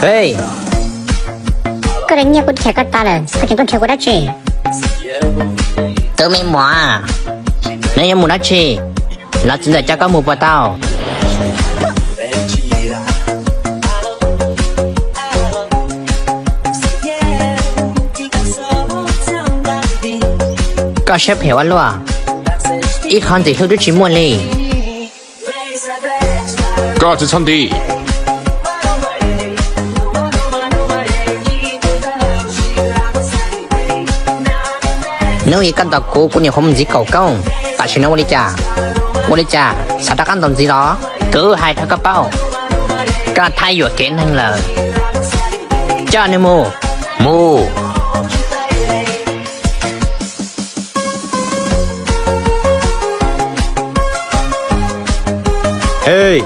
Hej, koj nyiaj kuv chaw koj tas lawm, koj tseem tuaj nrhiav kuv dab tsi? Tus me muam, neb yuav mus dab tsi? Los txiv ntxawm coj koj mus puas tau? Koj siab phem ua luaj, ib qho ntxim hlub twb tsis muaj li. Koj tsis txhob nti. Hnub ib koj ntaus kuv, kuv nyuam qhuav mus ntxiv kaum koob, tam sim no ua li cas? Ua li cas xav rov qab ntaus ntxiv los? Kuv hais rau koj paub, koj thab yuam kev neeg lawm. Coj nws mus. Mus. Hej.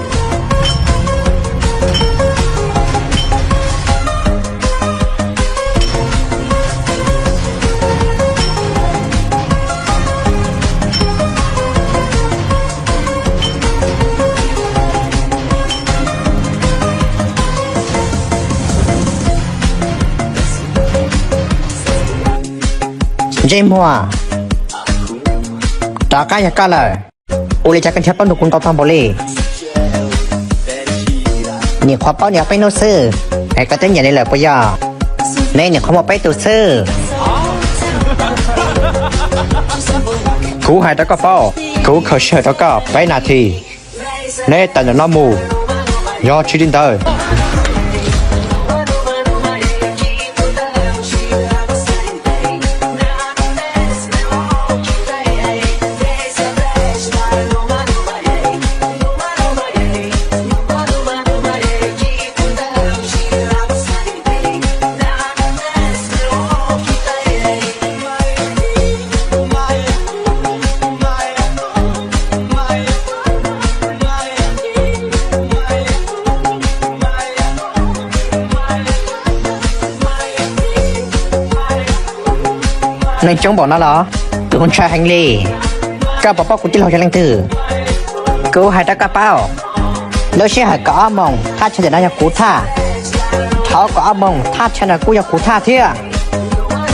Ntsej muag, rov qab yog koj lawm. Ua li cas koj nrhiav paub nrog kuv ntau tag npaum li? Nim qhuav paub nws ob peb hnub xwb es koj twb nyiam li lawm puas yog? Neb nim qhuav muaj peb tus xwb. Kuv hais rau koj paub, kuv khaws sij hawm rau koj peb nas this. Neb tawm ntawm no mus, yog tsis li ntawd Neeg coob npaum no los kuv ntshai heev li. Koj puas paub kuv tij laug yog leej twg? Kuv hais rau koj paub, lub sij hawm kaum ob moos thaj chaw ntawm no yog kuv thaj, thaum kaum ob moos thaj chaw no kuj yog kuv thaj thiab.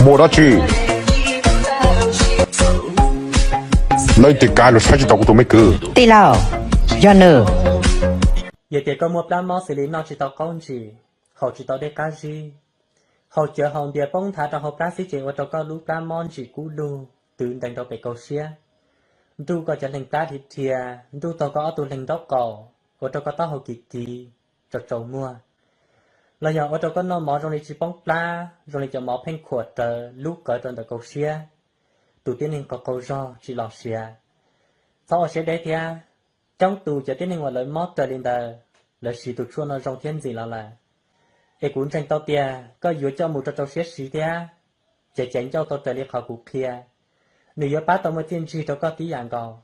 Muaj dab tsi? Leej twg kav los saib tsis taus kuv tus me kwv? Tij laug, yog nws. Yog tias koj muaj plab mob xws li noj tsis tau qaub ntsis, haus tsis tau dej qab zib, haus cawv haus npias poob nthav rau hauv plab xwb ces ua rau koj lub plab mob ntsim kub dug twv ntees rau pem kaum siab, nruj koj cov leeg plab dhia dhia, nruj taug koj ob tug leeg nraub qaum, ua rau koj taub hau kiv kiv, tsaus tsaus muag. Los yog ua rau koj noj mov zoo li tsis poob plab, zoo li cov mov pheej khuam rawv lub qawv rau ntawm kaum siab, tus tib neeg qaug qaug zog tsis los siav. Txhob ua siab deb thiab, coob tus cov tib neeg uas lawv mob raws li ntawd, lawv siv tus tshuaj no zoo thiab ntxim los lawm. Es kuv ntseeg tau tias koj yuav coj mus rau rau siab siv thiab, ces caiv ncauj tau raws li qhov kuv qhia, nws yuav pab tau muaj txiaj ntsig rau koj tib yam nkaus.